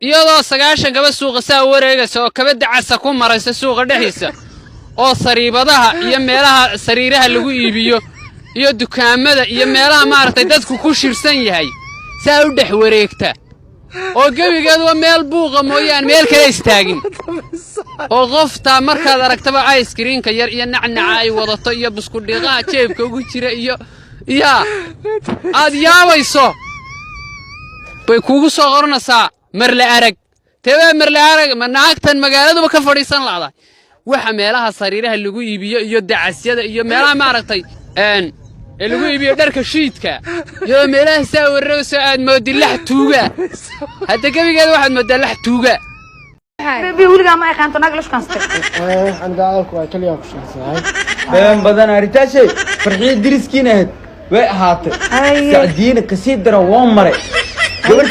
Iyadoo 90 kaba suuqa saa wareegaysa oo kaba dacasa ku maraysa suuqa dhexdiisa, oo sariibadaha iyo meelaha sariiraha lagu iibiyo iyo dukaamada iyo meelaha maaragtay dadku ku shirsan yahay saa u dhex wareegta, oo gebigeeduba meel buuqa mooyaane meel kale istaagin, oo qoftaa markaad aragtaba ice creamka yar iyo nacnaca ay wadato iyo buskudhiiqaha jeebka ugu jira iyo yaa aad yaabayso, bay kuugu soo qoranaysaa marle arag. Teebaa marle arag? Ma naagtan magaaladuba ka fadhiisan la'da? Waxa meelaha sariiraha lagu iibiyo iyo dacasyada iyo meelaha maaragtay ee lagu iibiyo dharka shiidka, iyadoo meelaha saa wareegayso aad moodi lax tuuga. Hadda gebigeeda waxaad mooddaa lax tuuga. Baby, weligaa ma aqaanto naag la shukansatay? Aniga hadalku waa kaliya ku shaqsahay. Been badan arrintaashay. Farxiyo diriskiina ahayd way ahaatay. Haye. Sacdiina kasii daran, waa maray gabar.